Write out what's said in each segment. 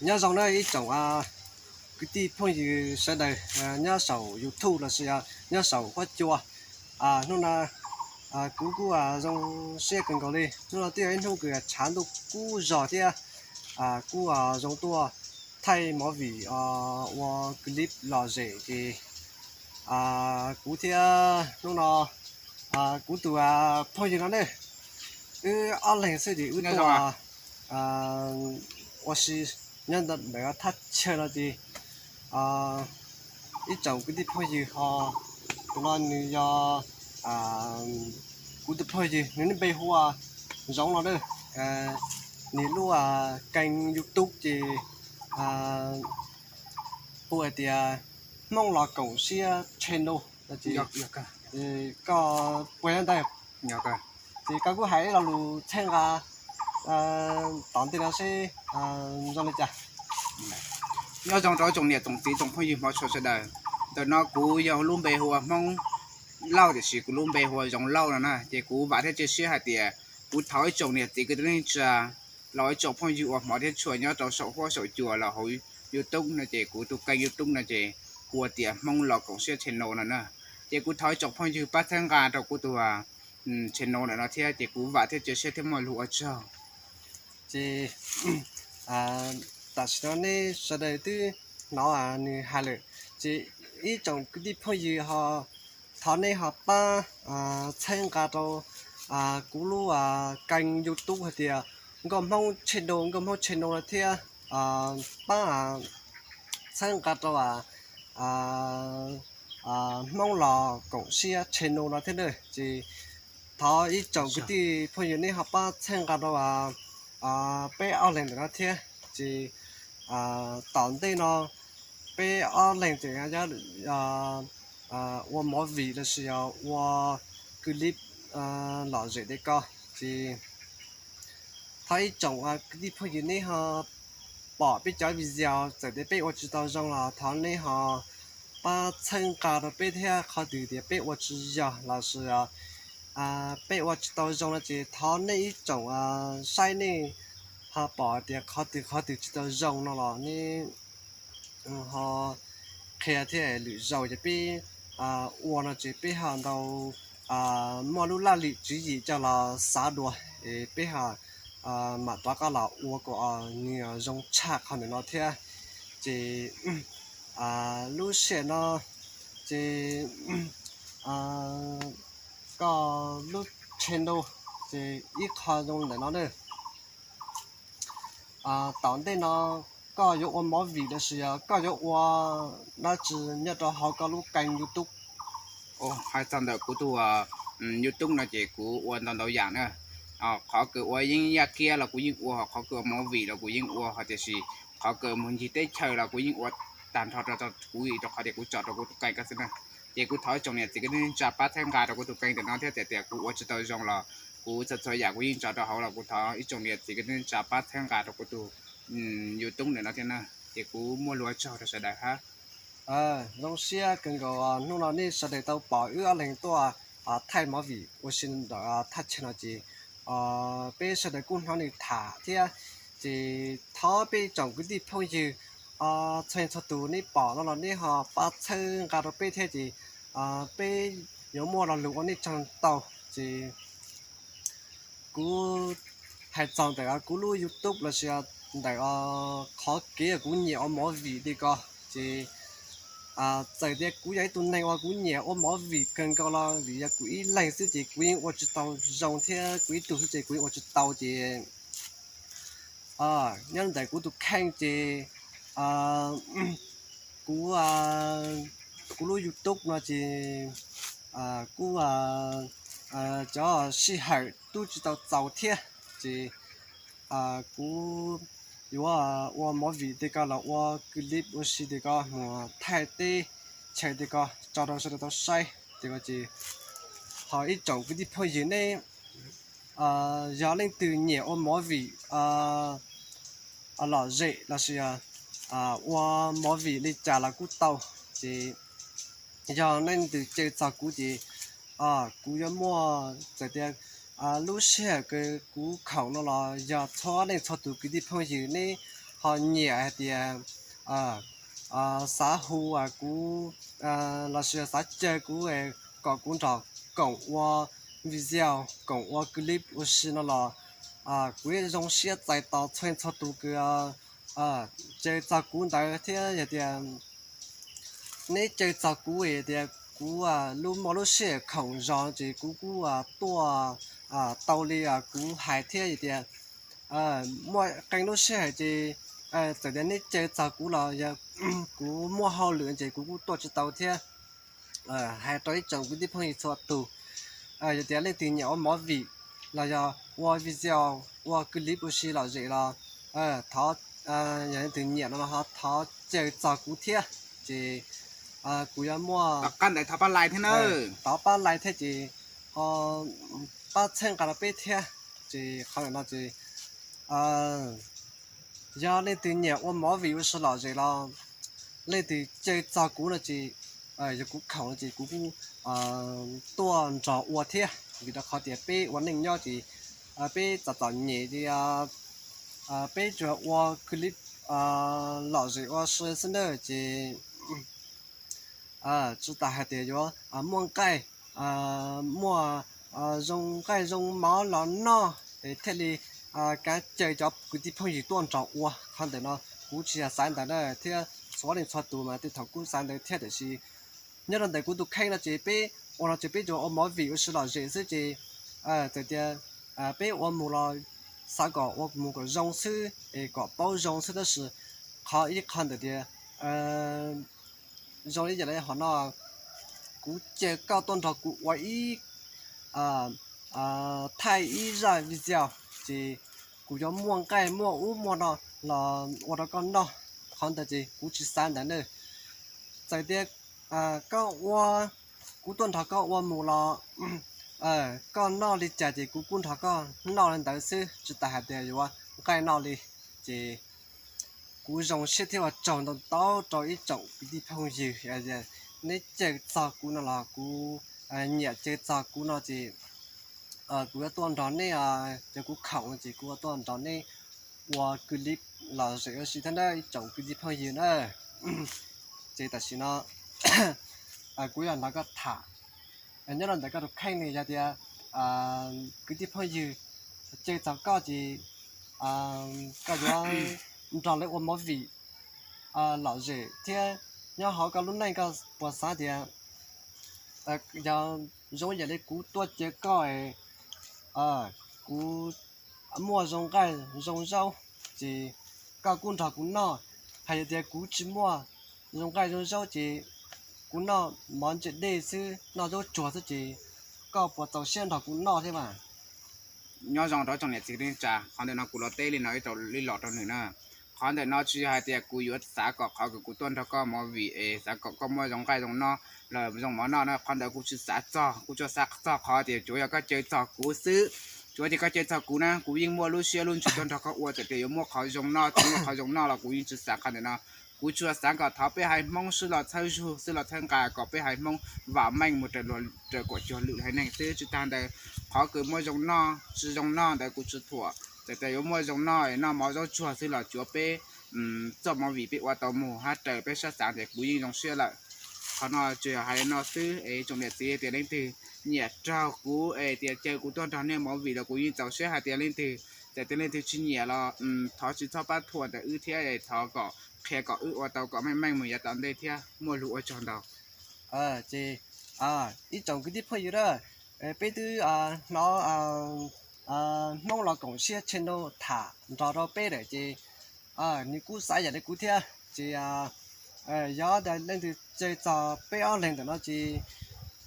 Nyob zoo na ib tsoom kwv tij phooj ywg sawv daws nyob saum YouTube los sis nyob saum huab cua. Hnub no kuv kuj zoo siab kawg nkaus li. Hnub no twb yog ib hnub kws tshav ntuj kub zog thiab kuj zoo tuaj thaij movie ua clip lom zem ces kuv thiab hnub no kuv tus phooj ywg no ne, wb ob leeg xwb ces wb tuaj ua si nyob ntawm thaj chaw no ces ib tsoom kwv tij phooj ywg ho, tus no nws yog kuv tus phooj ywg, nws lub npe hu ua Zoov no na. Nws lub kênh YouTube ces hu hais tias Hmoob Los Koom Siab channel no ces koj puas nyob ntawd ces koj kuj hais ib lo lus txhawb nqa tom ntej no seb zoo li cas. Nyob zoo rau tsoom niam tsoom txiv tsoom phooj ywg hmov tshua sawv daws. Ntawm no kuv yog lub npe hu ua Hmoob Lauj tiam sis kuv lub npe hu ua Zoov Lauj no na ces kuv vam thiab cia siab hais tias kuv thov ib tsoom niam txiv kwv tij neej tsa los ib tsoom phooj ywg uas hmov thiab tshua nyob rau saum huab saum cua los hauv YouTube no ces kuv tus kênh YouTube no ces hu ua tias Hmoob Los Koom Siab channel no na. Ces kuv thov ib tsoom phooj ywg pab txhawb nqa rau kuv tus channel ntawm no thiab ces kuv vam thiab cia siab thiab muaj lus ua tsaug. Ces tam sim no nej sawv daws twb hnov nws hais lawm ces ib tsoom kwv tij phooj ywg ho thov nej ho pab txhawb nqa rau kuv lub kênh YouTube hais tias Nkauj Hmoob channel, Nkauj Hmoob channel no thiab pab txhawb nqa rau Hmoob Los Koom Siab channel no thiab na. Ces thov ib tsoom kwv tij phooj ywg nej ho pab txhawb nqa rau peb ob leeg ntawm no thiab ces tom ntej no peb ob leeg tseem ua movie los sis yog ua clip lom zem tej ko ces thov ib tsoom kwv tij phooj ywg neb ho pom peb cov video txawm tias peb ua tsis tau zoo los thov neb ho pab txhawb nqa rau peb thiab. Qhov twg tias peb ua tsis yog los sis peb ua tsis tau zoo no ces thov nej ib tsoom saib nej ho pom tias qhov twg qhov twg tsis tau zoo no los neb ho qhia thiab. Lwm zaus ces peb ua no ces peb ho ntau muaj lub laj lim tswv yim coj los xav dua es peb ho mam rov qab los ua kom nws zoo tshaj qhov ntawm no thiab. Ces lub sij hawm no ces koj lub channel ces ib qho zoo ntawm no na. Tom ntej no koj yuav ua movie los sis yog koj yuav ua dab tsi nyob rau hauv koj lub kênh YouTube? Hais txog ntawm kuv tus YouTube no ces kuv ua ntau ntau yam na. Qhov kws ua yeeb yaj kiab los kuv yeej ua, qhov kws ua movie los kuv yeej ua, ho tiam sis qhov kws mus ncig teb chaws los kuv yeej ua tag nrho rau kuv, rau qhov tias kuv tso rau kuv tus kênh ko xwb na. Ces kuv thov ib tsoom niam txiv kwv tij neej tsa pab txhawb nqa rau kuv tus kênh ntawm no thiab. Tias tias kuv ua tsis tau zoo los kuv txhua txhua yam kuv yeej tso rau hauv los kuv thov ib tsoom niam txiv kwv tij neej tsa pab txhawb nqa rau kuv tus YouTube ntawm no thiab na. Ces kuv muaj lus ua tsaug rau sawv daws hab. Zoo siab kawg nkaus hnub no nej sawv daws tau pom wb ob leeg tuaj thaij movie ua si ntawm thaj chaw no ces peb sawv daws kuj hnov nws tham thiab. Ces thov peb tsoom kwv tij phooj ywg txhua txhua tus neb pom no los neb ho pab txhawb nqa rau peb thiab ces peb yuav muaj lo lus ua nej tsaug ntau. Ces kuv hais txog ntawm kuv lub YouTube los sis ntawm qhov kev kuv nyiam ua movie li ko ces txawm tias kuv yog ib tug neeg uas kuv nyiam ua movie kawg nkaus los vim yog kuv ib leeg xwb ces kuv yeej ua tsis tau zoo thiab kuv ib tug xwb ces kuv yeej ua tsis tau ces nyob ntawm kuv tus kheej ces kuv kuv lub YouTube no ces kuj cov sij hawm tub tsis tau txaus thiab ces kuv yuav ua movie tej ko los ua clip ua si tej ko mus thaij teb chaws tej ko tso rau sawv daws tau saib tej ko ces ho ib tsoom kwv tij phooj ywg neb yog leej twg nyiam ua movie lom zem los sis ua movie li cas los kuj tau ces yog leej twg caw txog kuv ces kuv yuav muaj txawm tias lub sij hawm kws kuv khoom no los yog txhua leej txhua tus kwv tij phooj ywg neb nyiam hais tias xav hu kuv lossis xav caw kuv kom kuv nrog koom ua video, koom ua clip ua si no los kuv yeej zoo siab txais tos txhua txhua tus kws caw txog kuv ntawd thiab. Yog tias neb caw txog kuv tias kuv lub muaj lub sij hawm khoom zog ces kuv kuj tuaj tau li kuv hais thiab. Yog tias muaj qee lub sij hawm ces txawm tias neb caw txog kuv los yog kuv muaj hauj lwm ces kuv kuj tuaj tsis tau thiab. Hais rau ib tsoom kwv tij phooj ywg txhua tus, yog tias leej twg nyiam ua movie los yog ua video, ua clip ua si lom zem los thov, yog leej twg nyiam no ho thov caw txog kuv thiab ces kuv yuav muaj, thov pab like thiab na, thov pab like thiab ces ho pab txhawb nqa rau peb thiab. Ces qhov ntawm no ces yog leej twg nyiam ua movie ua si lom zem los leej twg caw txog kuv no ces yog kuv khoom no ces kuv kuj tuaj nrog ua thiab, vim rau qhov tias peb ua neej nyob ces peb txom txom nyem ces peb tsuas ua clip lom zem ua si xwb na ces tsis tas hais tias yuav muaj nqaij, muaj zoo nqaij zoo mov los noj es thiaj li kav caw cov kwv tij phooj ywg tuaj nrog ua. Qhov ntawm no kuv tsis yog xav ntawd na, thiab txhua leej txhua tus mas tej thaum kuj xav ntawd thiab, tiam sis nyob rau ntawm kuv tus kheej no ces peb ua no ces peb tsuas ua movie ua si lom zem xwb ces txawm tias peb ua mus los xav kom ua mus kom zoo xwb es kom paub zoo xwb, tab sis qhov ib qho ntawm tias zoo li yam li hom no kuv caw koj tuaj nrog kuv ua ib, thaij ib zaj video ces kuv yuav muaj nqaij muaj ub muaj no los ua rau koj noj. Qhov ntawd ces kuv tsis xav ntawd na. Txawm tias koj ua, kuv tuaj nrog koj ua mus los koj noj li cas ces kuv kuj nrog koj noj li ntawd xwb, tsis tas hais tias yuav nqaij noj li. Ces kuv zoo siab thiab ua tsaug ntau ntau rau ib tsoom kwv tij phooj ywg neb caw txog kuv no los kuv nyiam caw txog kuv no ces kuv yuav tuaj nrog neb, yog kuv khoom no ces kuv yuav tuaj nrog neb ua clip lom zem ua si thiab na ib tsoom kwv tij phooj ywg na. Ces tam sim no kuv yog nrog koj tham nyob rau ntawm koj tus kheej ne, yog tias kwv tij phooj ywg caw txog koj ces koj yuav nrog lawv ua movie lom zem thiab nyob hauv koj lub neej koj puas xav tias yog zoo yam li kuv tuaj caw koj, kuv muaj zoo nqaij zoo zaub ces koj kuj nrog kuv noj. Hais yog tias kuv tsis muaj zoo nqaij zoo zaub ces kuv noj mov ntse dej xwb, noj zaub tsuag xwb ces koj puas txaus siab nrog kuv noj thiab mas? Nyob zoo rau tsoom niam txiv neej tsa, qhov ntawm no kuv los teb li no ib rau li los rau nws na. Qhov ntawm no tsis yog hais tias kuv yuav xav kom qhov kws kuv tuaj nrog koj movie es xav kom koj muaj zoo nqaij zoo noj los zoo mov noj na, qhov ntawd kuv tsis xav txog. Kuv tsuas xav txog qhov tias tsuav yog koj caw txog kuv xwb. Tsuav tias koj caw txog kuv na kuv yeej muaj lub siab lub ntsws tuaj nrog koj ua, txawm tias yuav muaj qhov zoo noj tsis muaj qhov zoo noj los kuv yeej tsis xav qhov ntawm no. Kuv tsuas xav kom thov peb haiv Hmoob sib los txhawb zug sib los txhawb nqa kom peb haiv Hmoob vam meej mus raws kuam cuag lwm haiv neeg xwb. Tsis tas ntawd, qhov kws muaj zoo noj tsis zoo noj ntawd kuv tsis thuam, txawm tias yuav muaj zoo noj noj mov zaub tsuag xwb los tsuav peb txoj movie peb ua tau mus hab raws peb sab xav ces kuv yeej zoo siab lawm. Qhov no tsuas yog hais li no xwb es tsoom niam txiv tias leej twg nyiam raug kuv es tias caw kuv tuaj nrog nej movie los kuv yeej txaus siab hais tias leej twg, txawm tias leej twg tsis nyiam los thov tsis txhob pab thuam ntawm wb thiab es thov kom qhia kom wb ua tau kom meej meej mus yav tom ntej thiab. Muaj lus ua tsaug ntau. Ces ib tsoom kwv tij phooj ywg na, peb twb hnov Hmoob Los Koom Siab channel tham nrog rau peb lawm ces nws kuj xav yam li kuv thiab ces yog leej twg caw txog peb ob leeg ntawm no ces,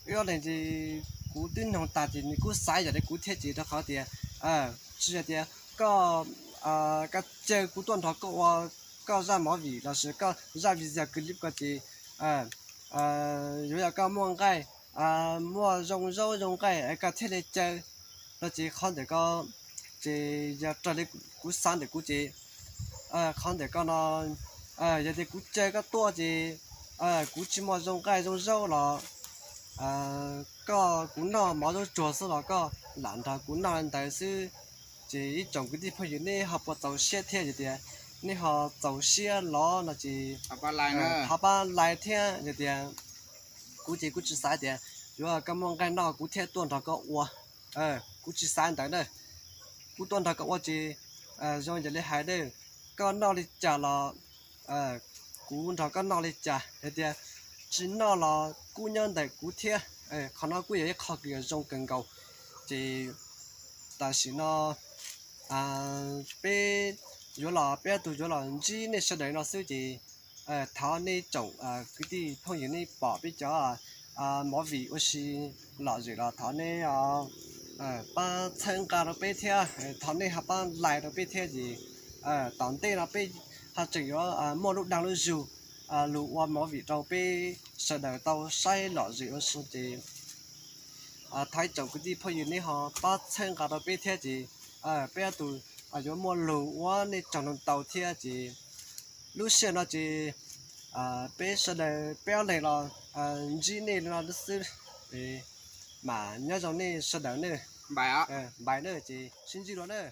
peb ob leeg ces kuv twb noog tag ces nws kuj xav yam li kuv thiab ces rau qhov tias tsis yog tias koj, koj caw kuv tuaj nrog koj ua koj zaj movie lossis koj zaj video clip ko ces yuav yog koj muaj nqaij, muaj zoo zaub zoo nqaij koj thiaj li caw no ces qhov ntawm ko ces yog raws li kuv xav ntawm kuv ces qhov ntawm ko no yog tias kuv caw koj tuaj ces kuv tsis muaj zoo nqaij zoo zaub los koj, kuv noj mov zaub tsuag xwb los koj lam nrog kuv noj li ntawd xwb. Ces ib tsoom kwv tij phooj ywg neb ho puas txaus siab thiab yog tias nej ho txaus siab los no ces thov pab like thiab. Yog tias kuv ces kuv tsis xav tias yuav koj muaj nqaij noj kuv thiaj tuaj nrog koj ua. Kuv tsis xav ntawd na. Kuv tuaj nrog koj ua ces zoo yam li hais na, koj noj li cas los kuv nrog koj noj li cas. Yog tias tsis noj los kuj nyob ntawm kuv thiab. Qhov no kuj yog ib qho kws zoo kawg nkaus. Ces tam sim no peb yuav los, peb ob tug yuav los ntsib nej sawv daws no xwb ces thov nej tsoom kwv tij phooj ywg nej pom peb cov movie ua si lom zem los thov nej pab txhawb nqa rau peb thiab, thov nej ho pab like rau peb thiab ces tom ntej no peb ho tseem yuav muaj lub dag lub zug lug ua movie rau peb sawv daws tau saib lom zem ua si ces thov ib tsoom kwv tij phooj ywg nej ho pab txhawb nqa rau peb thiab ces peb ob tug yuav muaj lug ua nej tsaug ntau thiab ces lub sij hawm no ces peb sawv daws peb ob leeg los ntsib nej li no xwb. Mam nyob zoo nej sawv daws nawb. Npais nawb ces sib ntsib dua nawb.